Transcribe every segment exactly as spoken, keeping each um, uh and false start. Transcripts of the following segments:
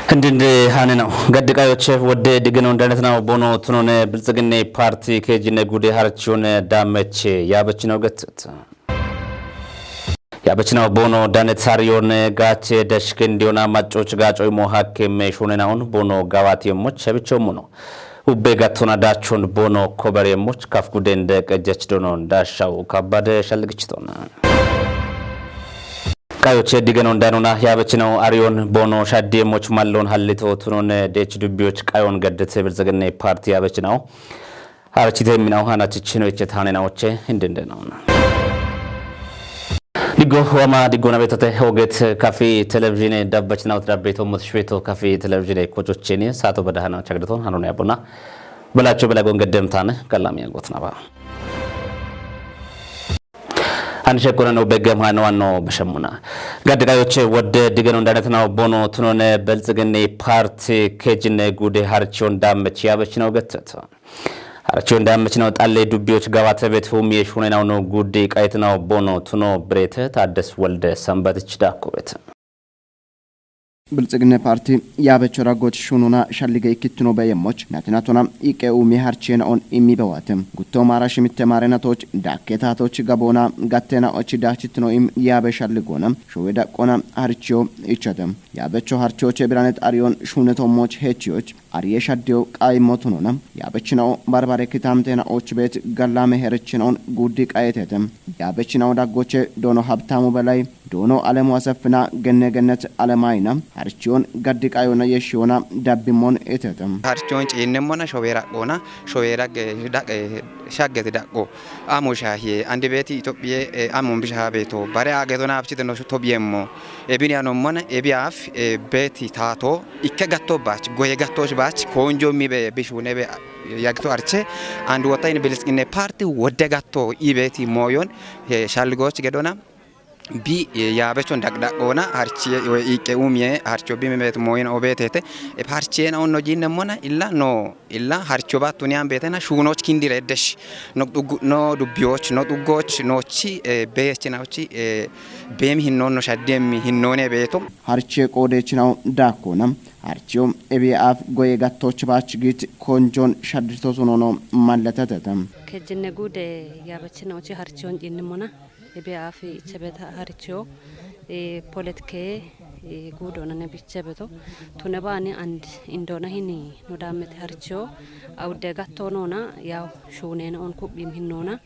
Hindinde hanenau gaddi qayoche wodde digeno danetnau bono tunone bilxigine parti kejine gude harchiyone dameche yabechinau gettete. Yabechinau bono danet hariyone gache dashkendiyona maccoch gacoimo hakkeme shunenaun bono gawati yemmoch hebichomuno. Ubbe gattona dachon bono kober yemmoch kaf gudende qejjech donon dashau kabbade shalgichitona. Qayoche digenon danona yabechinau ariyon bono shaddi yemmoch mallon hallito tunone dech dubbiyoch qayon gaddete bilxigine parti yabechinau. Abechite minau hanachichino ichet hanenauche hindinde nauna. Diggo wama diggona betote oget kafi televizhine dabbachinau trabeto mutshbeto kafi televizhine kochocheni sato badahana chagdaton hanone abona. Balacho balagon gaddem tane kalami yagotna ba. Anshekuna no begem hano ano bashemuna. Gaddi qayoche wodde digeno danetnau bono tunone bilxigine parti kejine gude harchiyon damech yabechinau gettete. Harchiyon damechinau xalle dubbiyoch gawate bet hum yeshunenau no gude qayetnau bono tuno brete taddes wolde sambatich dakko bet. Bilxigine parti yabechora goch shununa shallige ikkittuno beyemmoch natinatona iqe umi harchiyena on immi bewatem. Gutto mara shimitte marenatoch dakketatoch gabona gattena och dachitno im yabe shalligona showe daqqona harchiyo ichatem. Yabecho harchiyoche biranet ariyon shunetommoch hechiyoch ariye shaddiyo qaymotunona. Yabechinao barbare kitamtena och bet gallame herechinaon guddi qayetetem. Yabechinao daggoche dono habtamu belay Doono alemu aseffina genne gennet alemayina harchiyon gaddi qayona yeshiyona dabbimon itete. Harchiyon ciinnemmona showeera qoona showeera shaggeti daqqo. Amo shaahiye andi beeti Itophiye amon bishaha beeto bare agetona abchite no tophiyemmo. Ebini anommona ebiyaaf beeti taato ikke gatto baach goye gattosh baach koonjo mi be bishune be yagto arche and wota in bilsqinne parti wodde gatto ibeeti mooyon shalligoch gedona. Bi yaabechon daqdaqoona harchiye iqqe umiye harcho bi mimet moyin obetete. Ep harchiyena on no jinne mona illa no illa harcho battuniyan betena shuunoch kindire eddesh no dubbiyoch no duggoch nochi beechinawchi beemi hinnoon no shaddiyemmi hinnoone beeto. Harchiye qoodechinaw daakkona harchiyo ebiye aaf goye gattoch baach giit konjon shaddito sunono malletetete. Kejjinne guude yaabechinawchi harchiyon jinne mona. Ebe aafi ichebeta haricho politike guudonane bichebeto tune baani and indona hini no daammete haricho awudde gattonoona yaw shuuneena on kubbim hinnoona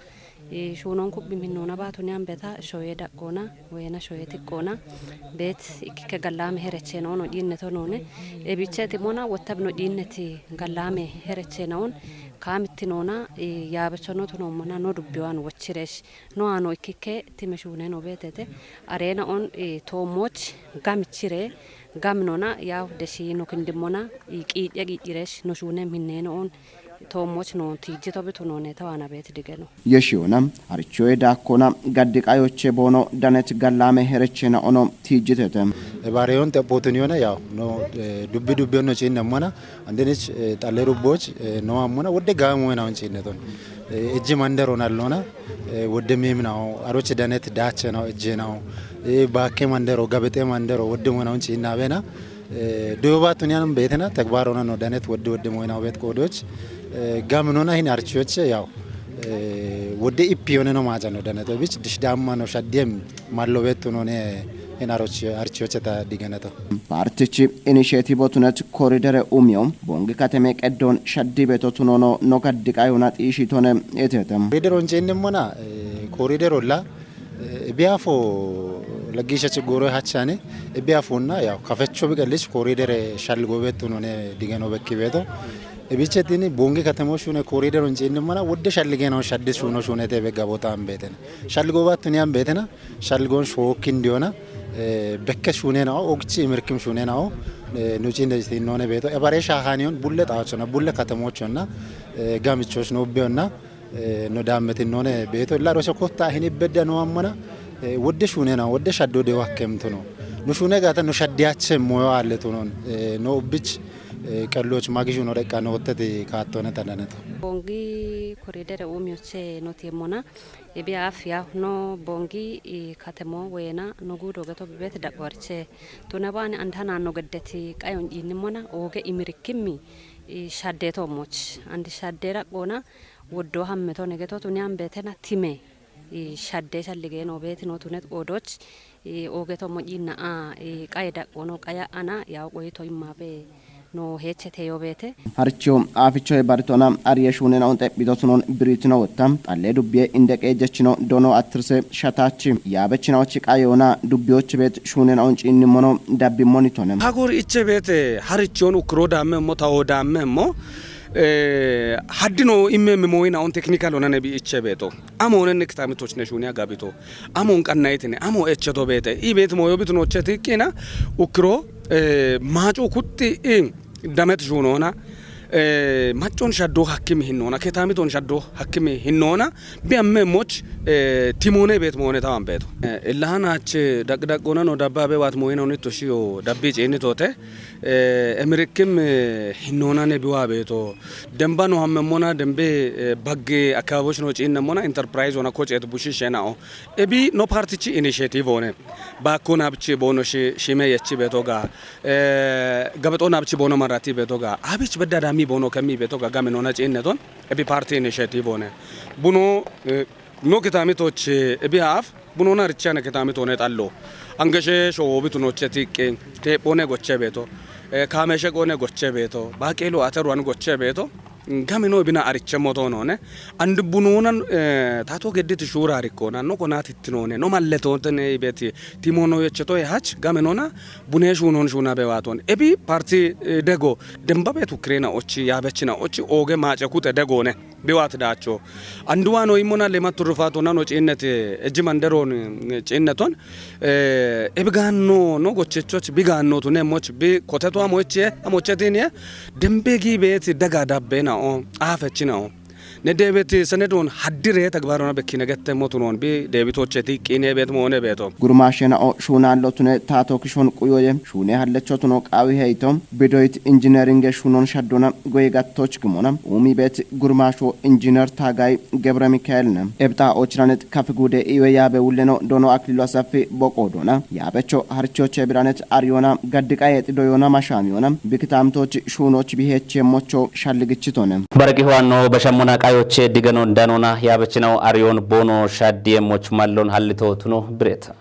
shuunon kubbim hinnoona baatuni ambeta shoye daqqoona weyena shoye tiqqoona beet ikkikke gallaame herecheena ono jiinnetonoone ebicheti mona wottabino jiinneti gallaame herecheena on kaamittinoona yaabechonotonoomona no dubbiwaan wochiresh No ano ikkikke time shuunen obeetete areena on toommoch gamichire gaminona yaw deshi no kindimona qii'ya qii'yiresh no shuunen minneen on toommoch no tiijjito bitu noone tawaana beet digeno. Yeshiyoona harichoye daakkona gaddi qayoche boono danet gallaame herechena ono tiijjitete. Ebareyon xephootun yona yaw no dubbi dubbi no ciinnemmona Andinich xalle rubboch no ammuna wodde gaamo wenaon ciinneton ejji mandero nallona wodde miiminawo aroch danet daachenawo ejjenawo baakke mandero gabexe mandero wodde wenaon ciinnabena doyobatun yan beetena tegbarona no danet wodde wodde moynawo bet qoodoch gaminona hin archiyoche yaw wodde ippiyone no maajano danet obich dish damma no shaddiyem Mallo beettu noone hin archiyocheta digeneto. Partichi initiative otunet koridere umiyo bongi kateme qeddon shaddi beto tunono no gaddi qayona xiishitone etete. Koridero injeennemmona koriderolla ebiyaafo laggiisha chiggooroy hachane ebiyaafonna yaw kafecho biqellich koridere shalligo beettu noone digeno bekki beeto. Ebichetini bongi katemo shune koridero injeennemmona wodde shalligeno shaddi shuno shunete begga bota ambeetena. Shalligo battuni ambeetena. Shalgon shookkin diyona bekke shuunenao ogchi imirkim shuunenao nucinde tinnoone beeto ebare shaahaniyon bulle xaachona bulle katemochonna gamichos no ubbeyonna no daammetinnoone beeto illa rose kotta hini bedda no ammana wodde shuunenao wodde shaddo de wakkemtuno nu shuune gaata nu shaddiyache moyo aalletunon no ubbich Qelloch ma gishu no dheqqa no wotteti kaattoone tandaneto. Bongi koridere umiyoche no tiemmona. Ebi afiya no bongi i katemo wena no gudo geto bibet daqwarche. Tuna bani andhana no geddeti qayon innimona oge imirikkimmi i shaddeto moch. Andi shaddera qona woddo hammeto negeto tuni ambetena time. Shadde shallige no beeti no tunet qoodoch oogeto mo'inna a qaye daqqono qaya ana yaw qoyito immabe no heechete yo beete. Harcho aficho e baritona ariye shuunena on xeppito sunon biritino wotta xalle dubbiye inde qeejjechino dono attirse shataachi yaabechina ochi qayoona dubbiyochi beet shuunena on ciinnimmono dabbimmoni tone. Hagor iche beete harichon ukro damme mo tawo damme mo haddino imme mimoyina on technical onane bi iche beeto. Amo onen niktamitoch ne shunia gabito. Amo on qannayitine, amo echeto beete. I beet moyo bitunoche tiqqina ukro maacu kutti i damet shunona. Maccon shaddo hakkimi hinnona, ketamiton shaddo hakkimi hinnona. Bi amme moch timone beet moone tawan beeto. Illahan ach daqdaqona no dabba be wat moyina onitto shiyo dabbi ciinitote. Emirikkim hinnoonane biwa beeto. Demba no hammemmona dembe bagge akkababoch no ciinnemmona enterprise ona koceet bushishenao. Ebi no partichi initiative one. Bakko nabchi bono shime yechi beeto ga. Gabaxo nabchi bono marati beeto ga. Abich bedda dami bono kemi beeto ga game nona ciinneton. Ebi party initiative one. Buno no kitamitoch ebi haaf bunona richana kitamitoone xallo. Angeshe showo bitunoche tiqqi teephone goche beeto. Kaameshe qone goche beeto. Baaqeelo ateruwan goche beeto. Gamino bina ariche moto none. And bunona tato geddit shura rikkona no konat ittinone no malletotene ibeti timono yecheto hach gaminona bune shunon shuna bewaton. Ebi party dego demba betu krena ochi yabechina ochi oge maace kute degone. Biwat dacho. Anduwa no imona lema turufatu nano ciinnet ejji manderon ciinneton. Ebiganno no gochechoch biganno tune moch bi koteto amoche amoche tinie. Dembe gi beet daga dabbe nao afechi nao. Ne debet senedon haddire tagbarona bekkine gette motunon bi debitoche tiqqine beet moone beeto. Gurmashe nao shuna lotune tato kishon quyoye shune hallecho tuno qawi heito. Bidoyit injineringe shunon shaddona goye gattoch gimona umi beet gurmasho injiner Taagay Gebra Mikael ne. Ebxa ochiranet kafi gude iwe yaabe wulleno dono Aklilu Asafi boqo dona yaabecho harchoche biranet ariyona gaddi qaye xidoyona mashamiyona bikitamtoch shunoch biheche mocho shalligichitone. Baraqi huwanno bashammona qayoche digano danona yaabechinaw ariyon bono shaddiye moch mallon hallito tuno bireta.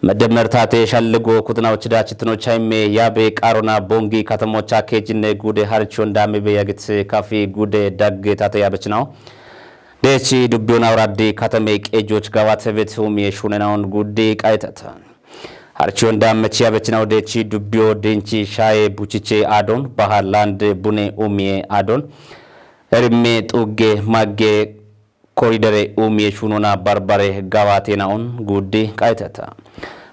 Medemmer taate shalligo kutinawoch daachitino chayme yaabe qaarona bongi katamocha keejinne guude harichon daame be yagit kafi guude dagge taate yaabechinawo. Deechi dubbiyona awraddi katame qeejoch gawate bet humiye shunenawon guddi qaytata. Harichon daamech yaabechinawo deechi dubbiyo dinchi shaaye buchiche aadon baha land bune umiye aadon. Erimme xugge magge koridere umiye shunona barbare gawate na'on guddi qaytata.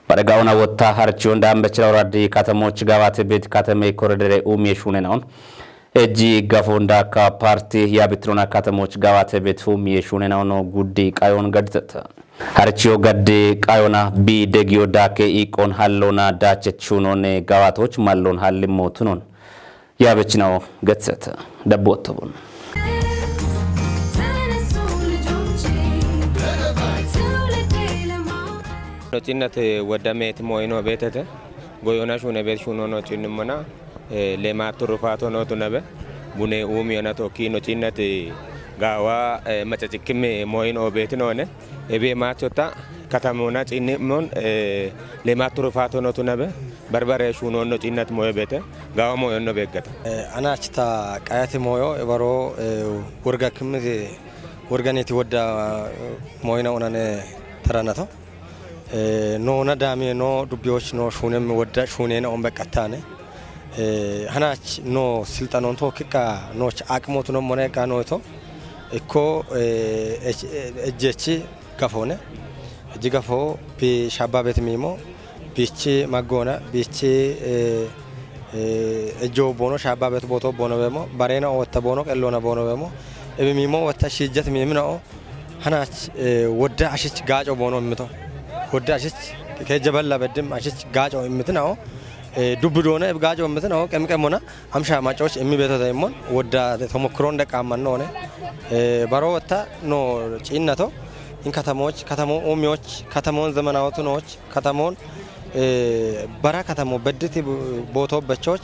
Barega ona wotta harchiyon dambechira woradi katamoch gawate bet katame koridere umiye shune na'on. Ejji gafon daka parti yabitrona katamoch gawate bet umiye shune na'on guddi qayon gaditata. Harchiyo gadde qayona bi degiyo dake iqon hallona dache shunone gawatoch mallon hallimo tunon. Yaabechinawo getseta dabbu ottobun. No cinnat wodda meeti mooyino beetete goyona shuune beet shuunono cinnimona leemaat turrufaatono tunabe bune uumiyona tokki no cinnat gaawa macacikkim mooyino beetinoone. Ebe maachota katamona ciinnimon leemaat turrufaatono tunabe barbare shuunoonno ciinnat mooyo beete gaawa mooyonno beeggata. Anaachita qayate mooyo ibaro worga kimmiti worganiti wodda mooyina unane taranato. Noona daamiye no dubbiyoch no shuunemmi wodda shuuneena on beqqattaane. Hanaach no silxanoon too kiqqa nooch aqimootu no mone eqqa nooyto ikko ejjeechi gafoone. Ejji gafo bi shaabba beet miimo biichi maggoona biichi ejjo boono shaabba beet booto boono beemo bareena owatta boono qelloona boono beemo ebi miimo owatta shiijjat miiminao. Hanaach wodda ashich gaaco boono immito wodda ashich keejja balla beddim ashich gaaco immitinao. Dubbi doone ebgaajo mmetino qemqemona amsha macoch emmi beto daimmon wodda tomokkiron deqqaammannoone. Baro wotta no ciinnato in katamoch, katamoon uumiyoch, katamoon zemenaawotunoch, katamoon bara katamo bedditi bootoo bechoch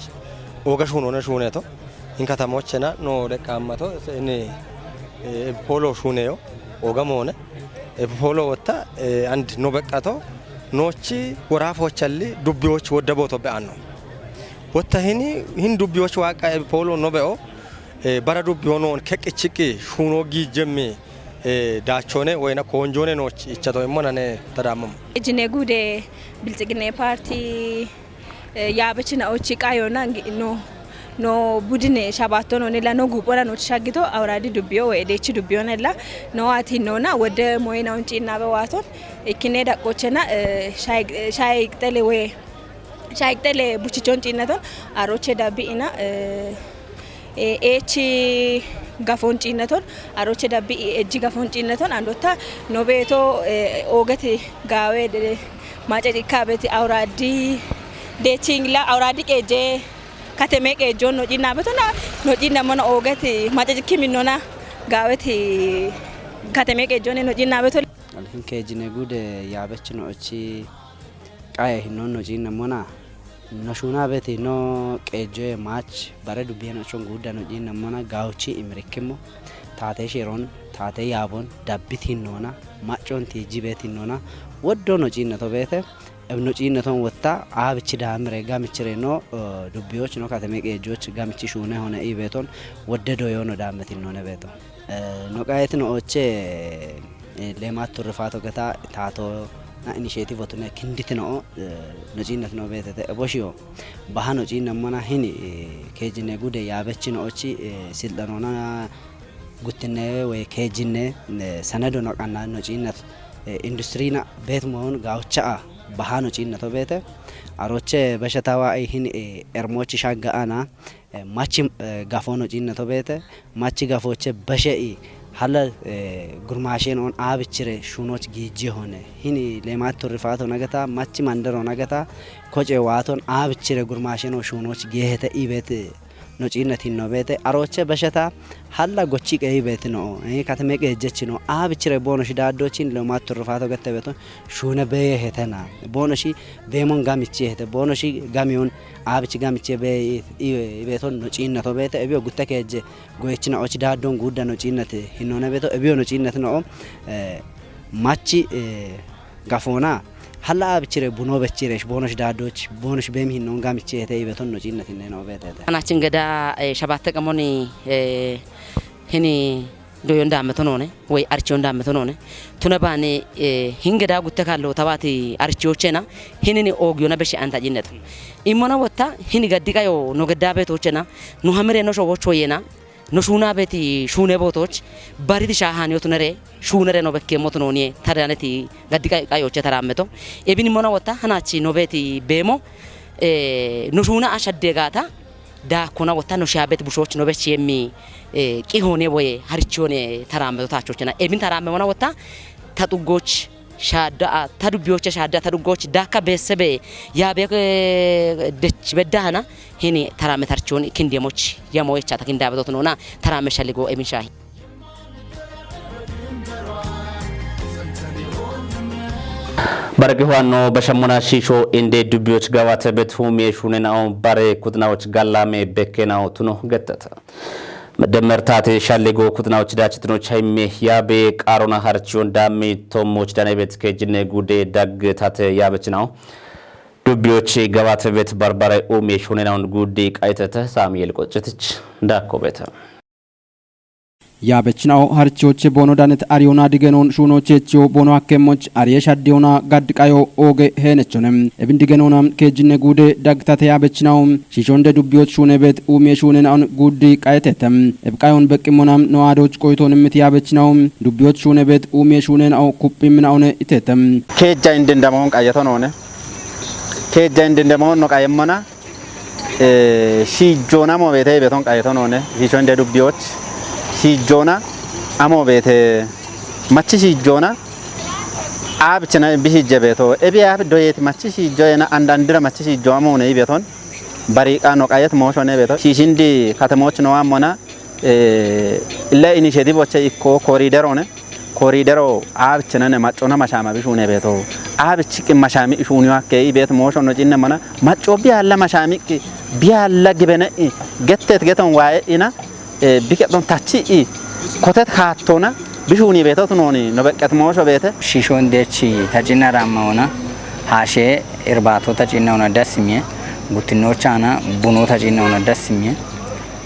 ooga shuunoone shuuneeto. In katamochena no deqqaammato in poolo shuuneyo ooga moone. Poolo wotta and no beqqato noochi woraafoochalli dubbiyoch wodda booto be'anno. Wotta hini hin dubbiyoch waaqqa poolo no be'o. Bara dubbiyo noon keqqichiqqi shuunoo giijjemmi daachoone woyna koonjoone nooch ichato immo nane tadaammamo. Ejine gude bilxiginne paarti yaabechina ochi qayona no no budine shabaatto no nila no guuphona noochi shaggito awuraadi dubbiyo woy edeechi dubbiyo nella no ati nona wodde moyina unciinnabe waaton ikkine daqqochena shayi qixele woy shayi qixele buchichon ciinnaton aroche dabbi'ina eechi gafon ciinnaton aroche dabbi'i ejji gafon ciinnaton andotta no beeto oogeti gaawe maca cikka beti awuraadi deechingla awuraadi qeejje kateme qeejjon no ciinna betona no ciinna mona oogeti maca cikki minnona gaaweti kateme qeejjone no ciinna beto. Alhin keejine gude yaabechino ochi qaye hinnoon no ciinna mona no shuuna beti no qeejjoye maach bare dubbiyen ochon guudda no ciinna mona gaawchi imirikkimmo taate shiron taate yaabon dabbit hinnoona maccon tiijji beet hinnoona woddo no ciinnato beete. Eb no ciinnaton wotta aabichi daamire gamichire no dubbiyoch no kateme qeejjoch gamichi shuune hone iibeeton wodde doyoo no daammet hinnoone beeto. No qayetino oche leemaat turrifaato geta taato na initiative otune kinditino no ciinnatino beetete eboshiyo baha no ciinnammona hini keejine gude yaabechino ochi silxanoona guttinne woy keejinne sanedo no qanna no ciinnat industrina beet moon gaawcha'a baha no ciinnato beete aroche beshetawa hini ermochi shagga ana machi gafoo no ciinnato beete machi gafooche beshe'i hala gurmaasheen on aabichire shuunoch giijje hone hini leemaat turrifaato nagata machi mandero nagata koce waaton aabichire gurmaasheen on shuunoch geehete iibeet no ciinnatinno beete aroche besheta halla gochi qeyi beetino kateme qeejjechino aabichire boono shidaaddoochin leemaat turrifaato gette beeton shuune beeye hetena boono shi beemon gamichi hete boono shi gamiyon aabichi gamichi beeye ibeeton no ciinnato beete ebiyo gutte keejje goyechina ochi daaddon guudda no ciinnate hinnoone beeto ebiyo no ciinnatino machi gafoona halla aabichire buno bechire boonosh daadoch boonosh beem hinnon gamiche hete ibeton no ciinnatinne no beetete. Anachin geda shabatte qamoni hini doyon daametonoone woy archiyon daametonoone tuna baane hin geda gutte kallo tawaati archiyochena hinini oogiyona beshi anta jinneto immona wotta hini gaddi qayo no gedda beetochena nu hamire no showocho yena no shuuna beeti shuune bootoch bariti shaahan yotunere shuunere no bekkeemmotu nooniye tadaaneti gaddi qayoche taraammeto ebini mona wotta hanachi no beeti beemo no shuuna ashadde gaata daakkona wotta no shaabet bushoch no bechi yemmi qihoone boye harichoone taraammeto taachochena ebin taraamme mona wotta ta xuggoch shaadda ta dubbiyoche shaadda ta duggoch daakka beessebe yaabe dech beddahana hini taraame tarchoon kindeemoch yamoo jecha ta kindaabetot noona taraame shalligo emin shaahi. Barqi huwanno bashammona shiisho inde dubbiyoch gawaate bet humiye shuunenao bare kuxnawoch gallaame bekkenao tuno gettata. Medemmer taate shalligo kuxnawoch daachitinoch hayme yaabe qaarona harchiyon daammi tommoch danebet keejjinne guude dagg tate yaabechinao dubbiyoch gawaate bet barbare umiye shuunenao guudi qaytete saamiyel qoccetich daakko beta. Yaabechinao harchiyoche boono danet ariyona digenoon shuunochechiyo boono hakkemmoch ariye shaddiyoona gaddiqayo ooge heenechone ebin digenoona keejjinne guude daggitate yaabechinao shiishonde dubbiyoch shuune beet uumiye shuunena'on guuddi qayetete ebqayon beqqimmona no aadoch qoyitoon immit yaabechinao dubbiyoch shuune beet uumiye shuunena'o kuphimmina'one itete. Keejja indindamoon qayetonoone keejja indindamoon no qayemmona shiijjoona moo beete ibeton qayetonoone shiishonde dubbiyoch shiijjoona amoo beete machi shiijjoona Aabchina bishi jebeto. Ebi aab doyeti machi shi joyena andandira machi shi joamo ne ibeton. Bariqa no qayet moshone beto. Shishindi katemoch no amona. Eh, illa initiative oche ikko koriderone. Koridero aabchina ne maccona mashama bishune beto. Aabchi qi mashami ishuni wakke ibet moshono cinne mana. Macco bi alla mashami ki bi alla gibene i. Gettet geton waye ina. Eh, biketon tachi i. Kotet kattona. Bishuni beto tunoni no beqqet mosho bete. Shishon dechi tacinna ramma ona. Hashe irbato tacinna ona dasimiye. Gutinochana buno tacinna ona dasimiye.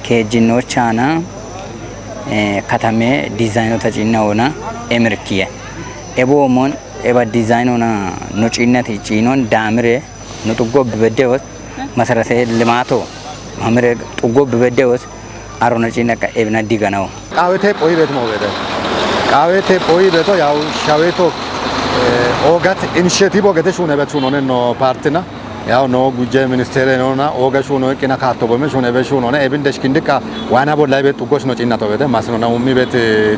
Keejjinochana, eh, katame dizaynota cinna ona emirkiye. Ebo omon eba dizaynona no cinnati cinon damire no tuggo bibedewos. Masarate limato amire tuggo bibedewos. Arona cinna ka ebna diganawo. Qawete qoyi bet mo bete. Qawete qoyi beto yaw shaweto, eh, ogat initiative ogete shune bet shunone no partina. Yaw no gujje ministere nona oga shuno qina katto bome shune be shunone ebin deshkindika wana bolla be tugos no cinna to bete masnona ummi bet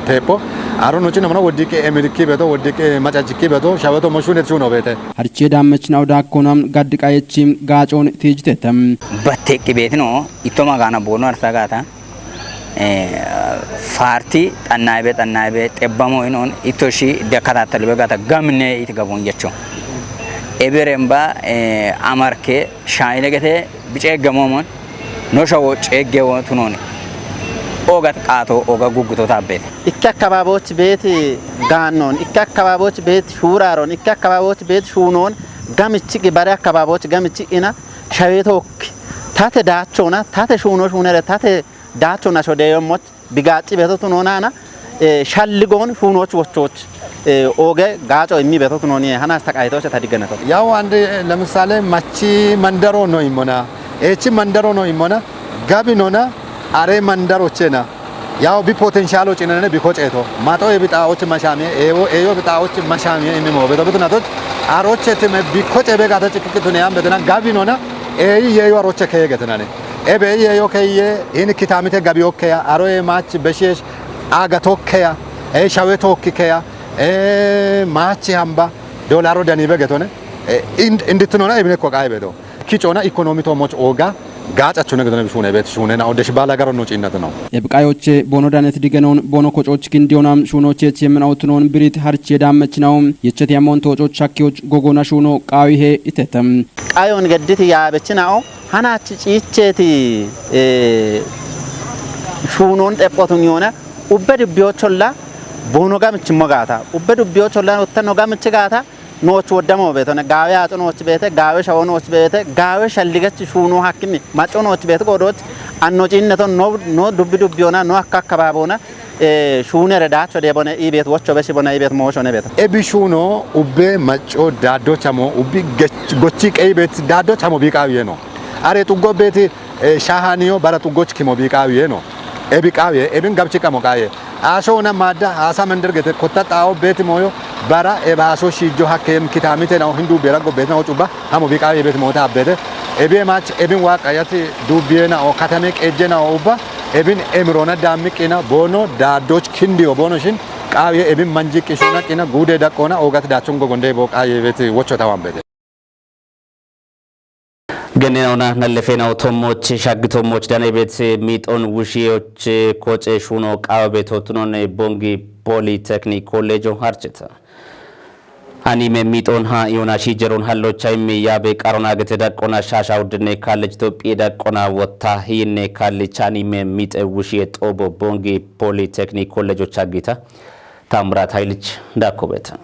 tepo. Aro no cinna mana wodike emirki beto wodike macajiki beto shaweto mo shune shuno bete. Harche dammech na oda kona gaddi qayechi gaacon tijtetem. Batte qibetino itoma gana bono arsagata. Eh, farti xannaybe xannaybe xebbamo inon itoshi dekatattalibe gata gamne iti gabon jecho. Eberemba, eh, amarke shayne gete bice gamomon no shawo cegge wo tunone. Ogat qato oga gugguto tabbete. Ikke akkababoch beeti gaannon, ikke akkababoch beeti shuuraron, ikke akkababoch beeti shuunon gamichi gi bare akkababoch gamichi ina shawetook tate daachona, tate shuuno shuunere, tate daachona shodeyommoch bigaacci beetotu noonana, eh, shalligoon shuunoch wochoch, eh, ooge gaaco immi beetotu nooni hanas taqayitoche ta diggeneto. Yaw ande, eh, ለምሳሌ machi mandaro no immona, echi mandaro no immona, gabi nona, are mandarochena. Yaw bi potentialo cinane bi koceto. Mato e bitaoch mashamiye, ewo, eyo bitaoch mashamiye immi mo beto beto natoch. Aroche time bi koce be gata cikki tune am betena gabi nona, eyi yeyo aroche keye getenane. Ebe yeyo keye, in kitamite gabi okkeya, aro e mach beshesh, aga tokkeya, e shawe tokki keya, e mach hamba, dolaro danibe getone. E, ind-, inditnona ebine ko qaye beto. Kicona ikonomi to moch oga, gaacachune getone bishune bet shune na odesh bala garo no cinnat no. Ebqayoche bono danet digenon bono kococh kindiona shuno cheche menautunon birit harche damechnaum. Yecheti amon tococh shakkiyoch gogona shuno qawihe itetem. Qayon gedditi yaabechina'o, hanachi ciicheeti, eh, shuunon xephotun yoona, ubbe dubbiyocholla boono gamichi mogata, ubbe dubbiyocholla otta no gamichi gata, nooch woddamo beetone, gaawe aaxo nooch beete, gaawe shawo nooch beete, gaawe shalligachi shuuno hakkimi, macco nooch beete qoodoch, anno ciinneto no, no dubbi dubbiyona, no akka akkabaabona, eh, shuunere daacho deebone, iibeet wocho beshibone, iibeet mooshone beeto. Ebi shuuno ubbe macco daaddo chamo, ubbi gech-, gochi qeyi beet daaddo chamo biiqaawiye no. Are xuggo beeti, eh, shaahaniyo bara xuggoch kimo biiqaawiye no. Ebi qaawiye, ebin gabchi qamo qaaye. Aasho una maadda haasa mender gete kotta xaawo beeti mooyo bara eba aasho shiijjo hakke em kitaamite nao hindu bera go beeti nao cubba hamo biiqaawiye beeti moota abbeete. Ebi emach ebin waaqa yati duubbiye nao katame qeejje nao ubba ebin emirona daammiqqina boono daaddoch kindiyo boono shin qaawiye ebin manji qishona qina guude daqqona oogati daachon gogonde bo qaaye beeti wocho tawan beete. Gennenawna nallefenaw tommoch shaggi tommoch dane bet miixon wushiyoch koce shuno qawa beto tunon Bongi Polytechnic College harcheta. Anime miixon ha iyona shi jeron hallocha immi yabe qarona gete daqqona shasha uddine college Tophiye daqqona wotta hiyinne college anime miixe wushiye xobo Bongi Polytechnic College chaggita. Tamrat Haylich dakkobeta.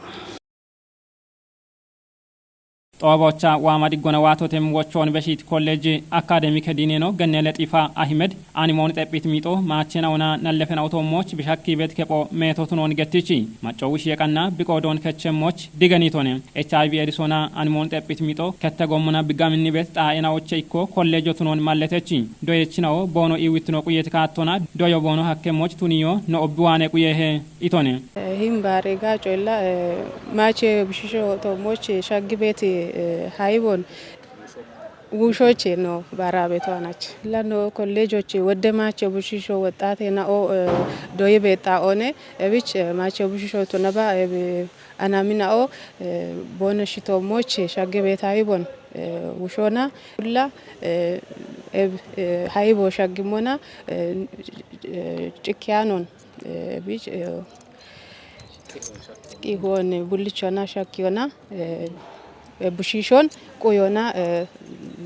Xoobocha waama diggona waatotem wochoon beshiit kolleeji akaademike diineno gennele xifa Ahimed animoon xephit miixo maachena ona nallefena otoommoch bishakki bet kepho meetotunoon gettichi. Macco wushiye qanna biqoodoon kechemmoch digeniitone. H I V edisona animoon xephit miixo kette gommona bigaminni bet xaa'ena oche ikko kolleejotunoon malletechi. Doyechinao boono iiwittino quyet kaattona doyo boono hakkemmoch tuniyo no obbi waane quyehe itone. Himbaare gaaco illa, eh, maache bushisho toommoch shaggi beeti, eh, hayiboon. Wuxoche no bara beto anache. La no kollejoche wodde mache bushisho woxxate na'o, eh, doyi beexxa one, ebich, eh, mache bushisho to naba, eh, anami na'o, eh, bone shito moche shagge beeta ibon, eh, wuxona, la, eh, eb-, eh, haibo shaggimona, eh, eh, cikkiyanon, eh, ebich, eh, Qihon bullichona shakkiyona, eh, eh, bushishon quyona, eh,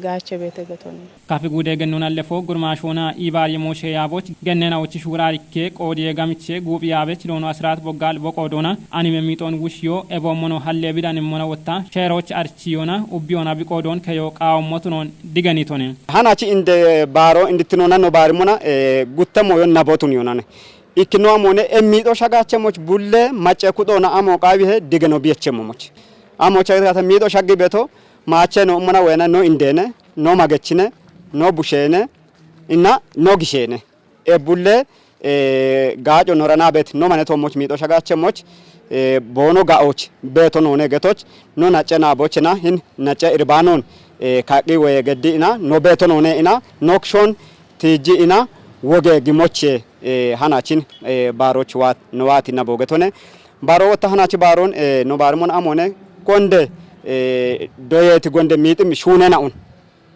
gaache beete geton. Kafi gude gennona lefo gurmashona ibar yemoshe yaboch gennena uchi shura rikke qodiye gamiche gubi yabech dono asrat bogal boqodona anime miton wushiyo ebo mono halle bidan mona wotta sheroch archiyona ubbiyona biqodon keyo qawo motunon digenitone. Hanachi inde baro indittinona no barimona, eh, gutte moyon nabotun yonane. Ikkino amone e miixo shagachemoch bulle macce kudona amo qawihe digeno biyechemomoch. Amo chagata miixo shaggi beto mache no umana wena no indene, no magechine, no bushene, ina no gishene. E bulle, eh, gaco norana bet no mane tomoch miixo shagachemoch, eh, bono gaoch beto none getoch, no nace na bochena hin nace irbanon, eh, kaqi woye geddi ina, no beto none ina, no kshon tiji ina, woge gimoche, eh, hanachin, eh, baroch wat, no wati na bogetone. Baro wata hanachi baron, eh, no barmon amone, gonde, eh, doyeti gonde mitim shunena un.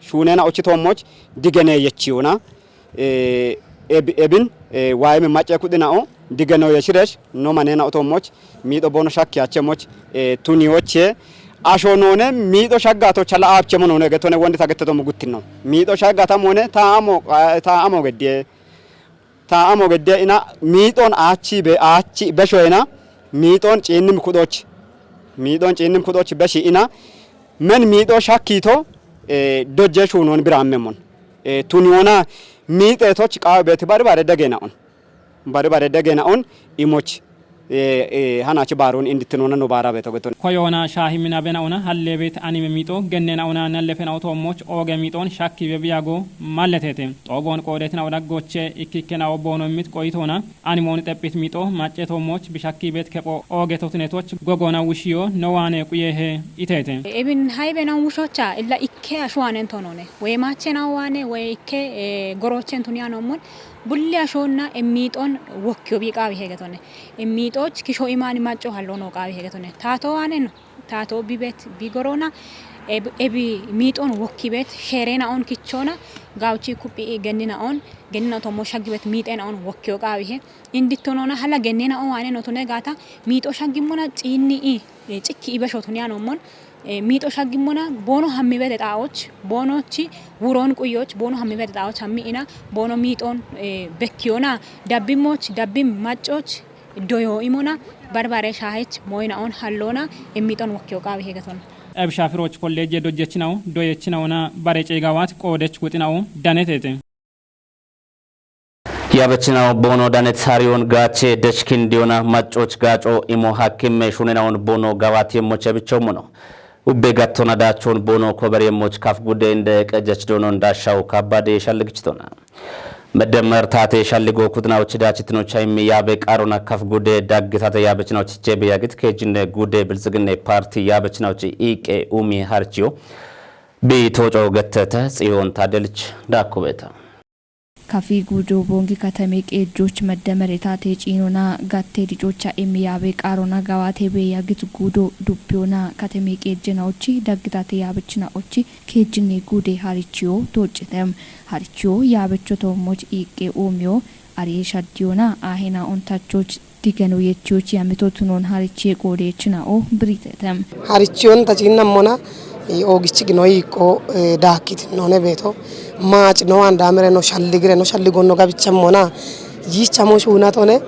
Shunena ochi tomoch, digene yechiuna. Eh, eb-, ebin, eh, waime mace kudina o, digeno yeshiresh, no manena otomoch, mido bono shakki achemoch, eh, tuni oche. Asho none, mido shaggato chala apchemo none getone wondi tagette tomo guttino. Mido shaggata mone, ta amo, ta amo gedie. Ta amo gedde ina miixon aachi be, aachi besho ina miixon ciinnim kudoch. Miixon ciinnim kudoch beshi ina men miixo shakkito, eh, dojje shunon birammemon. Eh, tuniona miixetoch qawe beti bari bare degena on. Bari bare degena on imoch. Eh, eh, hanachi baron indittinona no bara beto geton. Koyona shahimina bena ona halle bet anime miixo gennena ona nallefena otomoch oge miixon shakki be biyago malletete. Xogon qodetina ona goche ikkikkena obono mit qoyitona animon xeppit miixo macce tomoch bishakki bet kepo oge totinetoch gogona wushiyo no wane quyehe itete. Ebin haybe na wushocha illa ikke ashuwanen tonone. We mache na wane we ikke, eh, gorochen tuniyanomon. Bulle ashonna e miixon wokkiyo bi qawi hegetone. E miixoch kisho imani macco hallono qawi hegetone. Tato wanen, tato bibet bigorona, eb-, ebi miixon wokkibet, sherena on kichona, gauchi kupi gennina on, gennina tomo shagibet miixena on wokkiyo qawi he. Indittonona hala gennina on wane notune gata, miixo shagimona ciinni i, e, cikki ibesho tuniyanomon, eh, miixo shagimona bono hammibete xaoch, bonochi wuron quyoch, bono hammibete xaoch hammi ina, bono miixon, eh, bekkiyona, dabbimoch, dabbim maccoch, doyo imona, barbare shahech, moyna on hallona, e miixon wokkiyo qawi hegeton. Eb Shafiroch College dojjechinaw, doyechinaw na bare cegawat qodech guxinaw danetete. Yabechinaw bono danet sariyon gache dechkin diyona maccoch gaco imo hakimme shunenawon bono gawat yemmoche bichomono. Ubbe gattona dachon bono kober yemmoch kaf gude inde qejech donon dashaw kabade shalligichitona. Meddemer tate shalligo kudnaw chidachitno chaymi yabe qarona kaf gude daggitate yabechinaw chichebe yagit kejinne gude bilzigine parti yabechinaw chi iqe umi harchiyo. Bi toco gettete Tsiyon Tadelich dakubeta. Kafi gudo bongi katame qeejjoch meddemere taate ciinona gatte dicocha emme yaabe qaarona gawaate be yagit gudo dubbiyona katame qeejjena ochi daggitate yaabechina ochi keejjinne gude harichiyo toccetem. Harichiyo yaabecho toommoch iiqqe uumiyo ariye shaddiyona aahena ontachoch digeno yechiyoch yamito tunon harichiye qoodechina'o biritetem. Harichiyon ta ciinnammona, eh, oogichi ginoyi ikko, eh, daakkiti none beeto. Maaci no andaamire no shalligire no shalligonno gabichammona. Yichamo shuunatone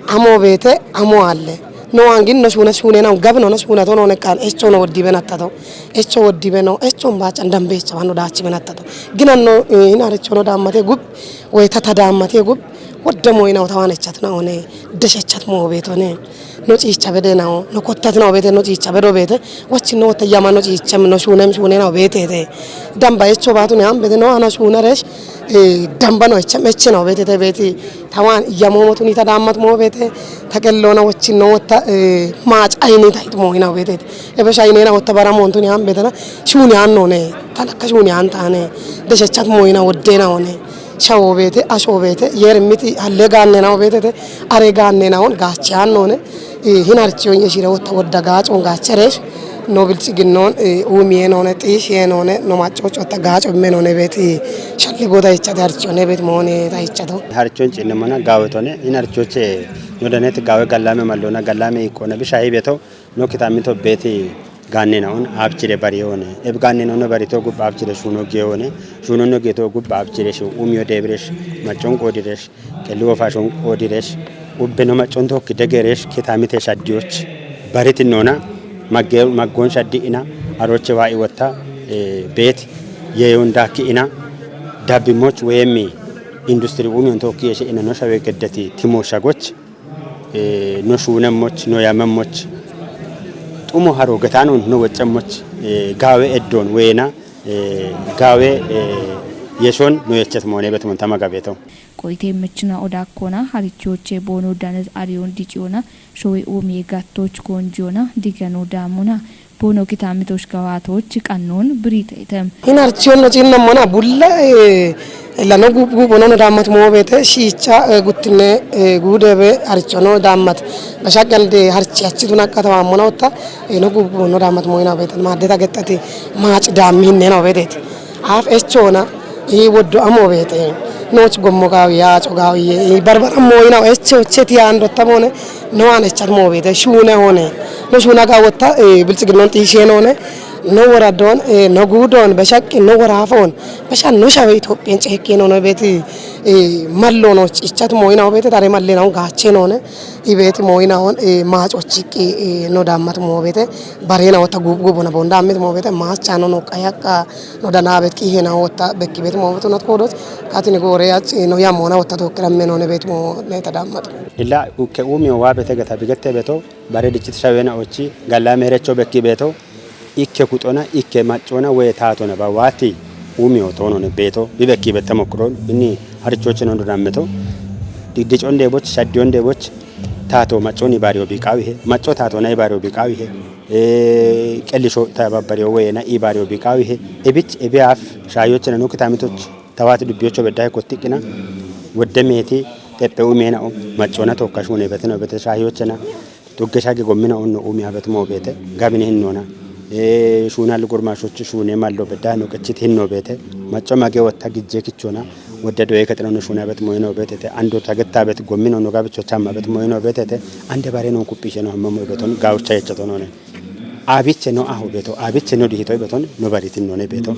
amo beete amo alle. No angin no shuuna shuunena gabino no shuunato none kan echo no woddibe nattato. Echo woddibe no echo mbaacan dambeecha wano daachibe nattato. Ginanno, eh, hinarichono daammate gub, woy tata daammate gub, wodde moyina wota wane chatna one. Deshechat moo beetone. No ciicha bede nao, no kottat nao beete, no ciicha bedo beete. Wachin no wota yama no ciichem no shuunem shuune nao beetete. Damba echo baatu ne am beete no ana shuuna resh, eh, damba no echem eche nao beetete beeti. Tawan yamo mo tuni ta dammat moo beete. Ta kellona wachin no wota, eh, maach ayni ta it moo hina beetete. Ebe shayne na wota bara moon tuni am beetena. Shuuni anno ne. Halakka shuuni aan taane, deshechat mooyina woddeena one, shawo beete, asho beete, yeer miti halle gaannena obeetete, are gaannena on gaache aanno one, eh, hin harchiyon yeshire wotta wodda gaacoon gaacheresh, no biltsiginnon, eh, uumiyeen one, xiishiyeen one, no maccoch wotta gaaco immen one beeti, shalli goda hichate harchiyone beet moone ta hichato. Harchon cinnamana gaawetone, hin harchoche no danet gaawe gallame mallona, gallame ikkona, bisha hibeto, no kitamito beeti gaannena on abchire bariyoone. Eb gaannena on barito gubba abchire shuno geyoone. Shuno no geto gubba abchire shi umiyo debiresh, maccon qodiresh, kelli wofashon qodiresh, ubbe no maccon tokki degeresh, kitamite shaddiyoch. Bariti nona, magge-, maggon shaddi ina, aroche wa iwotta, eh, beet, yeyon dakki ina, dabbimoch weyemi industri umiyon tokki yeshe ina no shawe geddeti timo shagoch. Eh, no shuunemmoch, no yamemmoch, xumo haro getanon no weccemmoch, eh, gaawe eddon weena, eh, gaawe, eh, yeshon no yechet moone betumon tama gabeto. Qoyte mechina oda kona harichoche bono danet ariyon diciona showe umiye gattoch konjiona digano damuna. Bono kitamitoch gawatoch qannon biritetem. Hin harchiyon no cinnamana bulla, eh, lano gub-, gubono no dammat moobete, shiicha, eh, guttine, eh, guudebe harchiyono dammat. Bashaqalde harchi achi tunaqqa tawammona wotta, eh, no gubono dammat mooyina beete, maaddeta gettati maaci dammi hinne no beetet. Af echona, i woddo amo beete. Noch gommo gawi, yaaco gawi, i barbara mooyina eche ocheti ando tamone, no an echat mo beete, shune hone. No shuna ga wotta, eh, biltsiginnon xiishen hone. No woradon, eh, no guudon, beshaqqi, no worafon, besha no shawe Itophiyan ceekken hone beeti, eh, mallo no cichat mooyina beete, tare malle no gaachen hone. Ibeeti mooyina hon, eh, maacochiqqi, eh, no dammat mo beete, barena wotta gub-, gubona bonda amit mo beete, maas chano no qayaqqa, no danabet qihena wotta bekki beeti mo beete, not kodos, katini gore ach, eh, no yamona wotta tokkira meno ne beeti mo ne ta dammat. Illa ukke umiyo wa beete geta bigette beto, bare dichit shawena ochi, galla merecho bekki beto, ikke kuxona, ikke maccona, woye taatona ba waati umiyo toonone beeto, bibekki bette mokkuron, inni harichoche no dodammeto, digdicon deeboch, shaddiyon deeboch, taato macconi baariyo biqaawihe, macco taatona ibaariyo biqaawihe, eh, qellisho ta babbariyo woye na ibaariyo biqaawihe, ebich, ebiyaaf, shaayochena no kitamitoch, tawaati dubbiyocho beddahe kottiqqina, wodde meeti, xeppe umena'o, maccona tokka shuune betino bete shaayochena, Tugge shagge gommina onno umiya bet mo beete, gabine hinnona. Eh, shunal gurmashoch shune mallo bedda no qechit hinno beete, macco mage wotta gijje kichona, wodde doye kexinonno shuna bet mo ino beetete, ando tagetta bet gommina onno gabicho chamma bet mo ino beetete, ande bare non kuphishe no hamma mo beton, gawucha yechato none. Abiche no aho beeto, abiche no dihito beton, no baritin none beeto.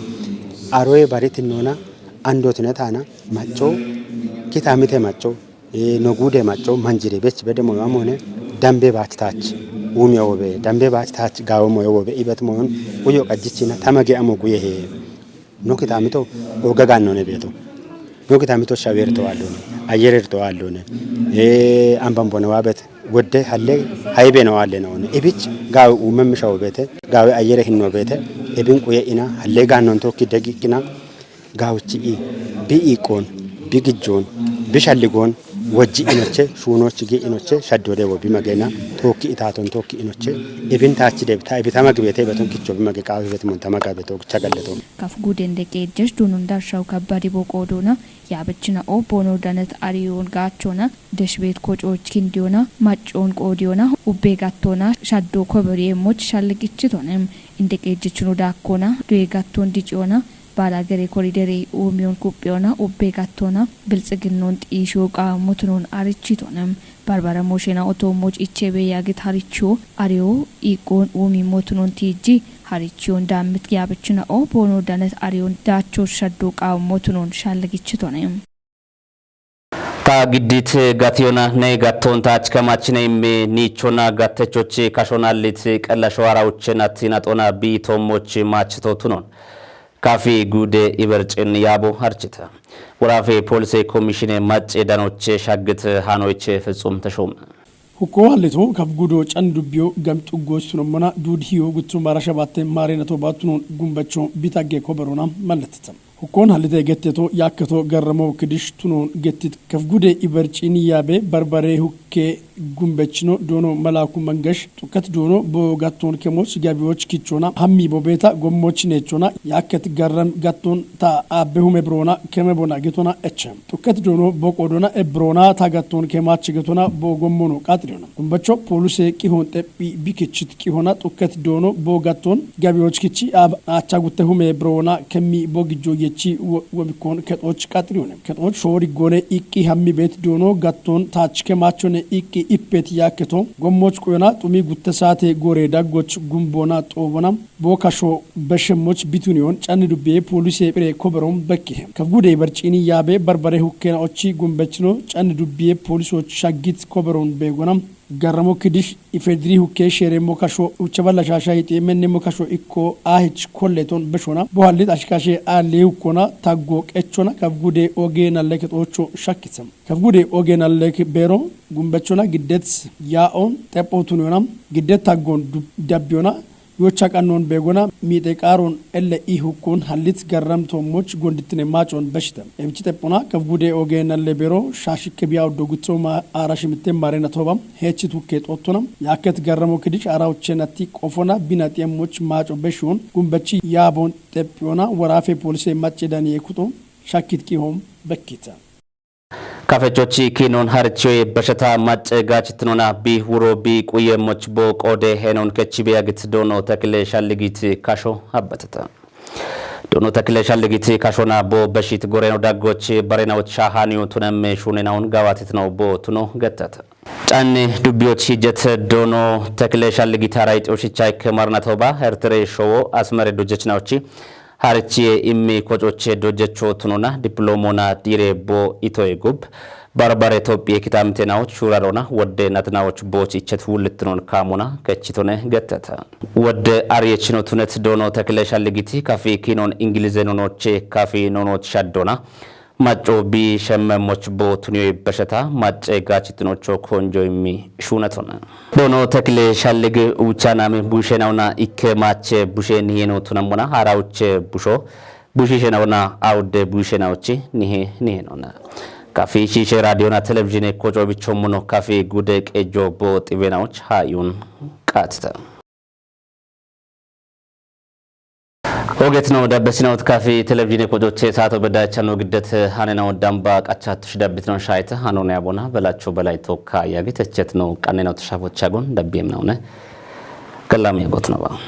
Aroye baritin nona, ando tinetana, macco, kitamite macco, Eh, no gude macco manjire bech bede moyo amone dambe bach tach. Umi obe, dambe bach tach gawo moyo obe ibet moyon uyo qajjichina tamage amo guye he. No kitamito oga gannone beto. No kitamito shawerto allone, ayererto allone. Eh, ambambone wabet wodde halle haybe no alle no. Ibich gawo umem shawbete, gawo ayere hinno bete. Ebin quye ina halle gannon tokki degikina. Gawuchi i, bi iiqqoon, bi gijjoon, bi shalligoon, wojji inoche, shuunoochi gi inoche, shaddoode wo bi magena, tookki itaaton tookki inoche, ibin taachi debta, ibitama gibeete beton kicho bi mage qaawi bet montama gabe tookcha galleto. Kaf guden deqeejjesh duunun darshaw kabbadi boqoodoona, yaabichina'o boono danet ariyoon gaachoona, deshbeet kocooch kindiyoona, maccoon qoodiyoona, ubbee gattoona, shaddoo koboriyeemmoch shalligichitoone, indeqeejjechino daakkoona, duye gattoon diciyoona, Baalaagere koriderey uumiyoon kuphiyona ubbey gattoona biltsiginnon xiishiyo qaammotunon arichitone. Barbara moshena otoomoch ichebe yaagit harichiyo ariyo iiqqoon uumi motunon tiijji harichiyon daammit yaabichina'o boono danet ariyon daacho shaddo qaammotunon shalligichitone. Ta giddit gatiyona ne gattoon taach kamachineyim niichona gattechoch kashonallit qellasho harawuchen attin axona biitommoch maachito tunon. Kafi guude ibercin yaabo harchita. Woraafe poolise komishine macce danoche shaggit haanoyche fitsum teshoom. Hukko hallito kaf gudo can dubbiyo gam xuggoos tunommona duud hiyo guttum baara shabatte maarenato baattunon gumbacho bitagge koberona mallatita. Hukkoon hallite getteto yaakketo garramo kidish tunoon gettit kafgude ibarciini yaabe barbare hukke gumbechino doono malaaku mangash xukkat doono bo gattoon kemoch gabiyoch kichona hammi bo beeta gommoch neechona yaakket garram gattoon ta aabbe hume broona keme bona getona eche. Xukkat doono bo qoodona e broona ta gattoon kemach getona bo gommono qaxiriyona. Gumbacho poolise qihoon xephi bikichit qihona xukkat doono bo gattoon gabiyoch kichi aab aacha gutte hume broona kemmi bo gijjo yechi wo- wobikkoon kexooch qaxiriyone. Kexooch shoori gone iqqi hammi beet doono gattoon taach kemachone iqqi ippet yaakketo gommoch quyona xumi gutte saate gore daggoch gumbona xoobona bo kasho beshemmoch bituniyon canni dubbiye poolise phire koberon bekkihe. Kafgude barciini yaabe barbare hukkena ochi gumbechino canni dubbiye poolisoch shaggit koberon beegona. Garramo kidish ifediri hukke sheeremmo kasho ucha balla shaasha hixi mennemo kasho ikko ahich kolleton beshona bo hallit ashkashe aalle hukkona taggo qechona kafgude oge nalle kexoocho shakkise. Kafgude oge nalle beero gumbechona giddet yaa'on xepho tuniyona giddet taggon dub- dabbiyona yocha qannon beegona miixe qaaron elle i hukkon hallit garram toommoch gondittine maacon beshite. Ebichi xephona kafgude oge nalle beero shaashikke biya oddo gutho ma aara shimitte maarena tooba heechi tukke xoottona. Yaakket garramo kidish aara uchchenatti qofona bina xiyemmoch maaco beshiyon gumbechi yaabon xephiyona woraafe poolise macce daniye kuxo shakkit qihon bekkita. Kafechochi kinon harichoye bashata macce gachitnona bi wuro bi quye moch bo qode henon kechi biyagit doono takile shalligit kasho habbatata. Doono takile shalligit kashona bo bashit goreno daggoch barena ucha haniyo tunemme shunena un gawatitno bo tuno gattata. Canne dubbiyoch hijjet doono takile shalligit haray xoshicha ikke marna toba hertere showo asmere dujechna uchi harichiye immi kocoche dojecho tunona diplomona dire bo itoye gub barbare Tophiye kitamitenawoch shurarona wodde natnawoch boch ichet wulitnon kamona kechitone gettata. Wodde ariyechino tunet doono takile shalligiti kafi kinon Ingilize nonoche kafi nonoch shaddona macco bi shemmemoch bo tuniyoy besheta macce gachitinocho konjo immi shunatona. Doono takile shallig uchanami bushenawna ikke mache bushe niheno tunamona harauche busho bushishenawna awde bushenawchi nihe nihenona. Kafi shishe radiona televizhine koco bicho muno kafi gude qejo bo xibenawch hayun qatita. Oget no dabbesinawt kafi televizhine kocoche saato bedachano giddet hanena damba qachatush dabbitnon shayta hanone abona belacho belay tokka yagit echet no qaneno tashafochagon dabbiyem nawne. Kallam yagot no ba.